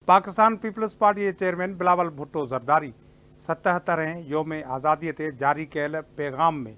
Pakistan peoples party جي chairman Bilawal Bhutto Zardari 77 هين يوم آزادي تي جاري ڪيل پيغام ۾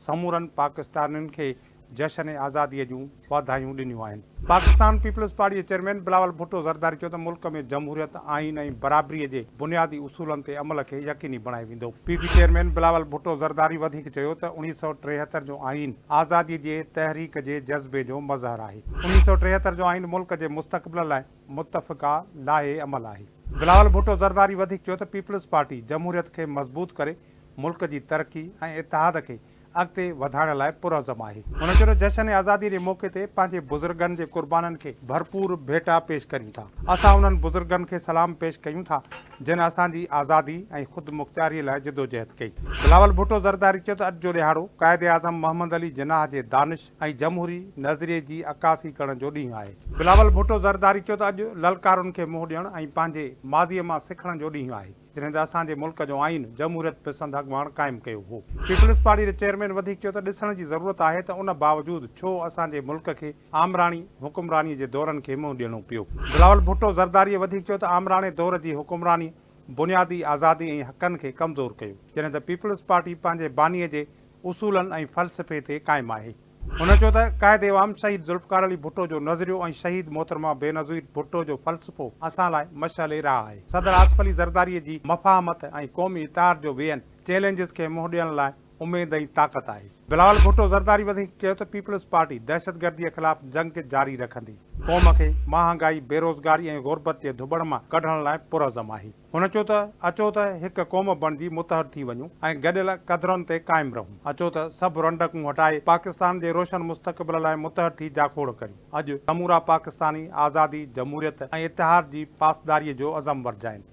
سمورن پاڪستانين کي جشن آزادي جون واڌايون ڏنيون آهن. پاڪستان پيپلز پارٽي جي چيئرمين بلاول ڀٽو زرداري چيو ته ملڪ ۾ جمهوريت، آئين ۽ برابري جي بنيادي اصولن تي عمل کي يقيني بڻايو ويندو. P P chairman Bilawal Bhutto Zardari وڌيڪ چيو ته 1973 جو آئين آزادي جي تحريڪ جي جذبي جو مظهر آهي. 1973 جو آئين ملڪ جي مستقبل لاء متفقه لاهي عمل آهي. بلاول ڀٽو زرداري وڌيڪ چيو ته پيپلز پارٽي جمهوريت کي مضبوط ڪري ملڪ جي ترقي ۽ اتحاد کي اڳتي وڌائڻ لاء پرعزم آهي. هن چيو ته جشن آزادي جي موقعي تي پنهنجي بزرگن جي قربانين کي ڀرپور ڀيٽا پيش ڪريون ٿا. اسان انهن بزرگن کي سلام پيش ڪيون ٿا جن اسان جي آزادي ۽ خودمختياري لاء جدوجهد ڪئي. بلاول ڀٽو زرداري چيو ته اڄ جو ڏهاڙو قائداعظم محمد علي جناح جي دانش، ۽ جمهوري نظريي جي عڪاسي ڪرڻ جو ڏينهن آهي. بلاول ڀٽو زرداري چيو ته اڄ للڪارن کي منهن ڏيڻ ۽ پنهنجي ماضي مان سکڻ جو ڏينهن آهي، جڏهن ته اسان جي ملڪ جو آئين جمهوريت پسند اڳواڻ قائم ڪيو هو. پيپلز پارٽي جي چيئرمين وڌيڪ چيو ته ڏسڻ جي ضرورت آهي ته ان باوجود ڇو اسان جي ملڪ کي آمراڻي حڪمراني جي دورن کي منهن ڏيڻو پيو. بلاول ڀٽو زرداري وڌيڪ چيو ته آمراڻي دور جي حڪمراني بنيادي آزادي ۽ حقن کي ڪمزور ڪيو، جڏهن ته پيپلز پارٽي پنهنجي باني جي اصولن ۽ فلسفي تي قائم آهي. هن چيو ته قائد عوام شهيد ذوالفقار علي ڀٽو جو نظريو ۽ شهيد محترمه بينظير ڀٽو جو فلسفو اسان لاء مشعل راهه آهي. صدر آصف علي زرداري جي مفاهمت ۽ قومي اتحاد جو ويئن چئلينجز کي منهن ڏيڻ لاء اميد ۽ طاقت آهي. بلاول ڀٽو زرداري وڌيڪ چيو ته پيپلز پارٽي دهشتگردي خلاف جنگ جاري رکندي، قوم کي مهانگائي، بيروزگاري ۽ غربت جي ڌٻڻ مان ڪڍڻ لاء پرعزم آهي. هن چيو ته اچو ته هڪ قوم بڻجي متحد ٿي وڃون ۽ گڏيل قدرن تي قائم رهون. اچو ته سڀ رنڊڪون هٽائي پاڪستان جي روشن مستقبل لاء متحد ٿي جاکوڙ ڪريون. اڄ سمورا پاڪستاني آزادي، جمهوريت ۽ اتحاد جي پاسداري جو عزم ورجائين.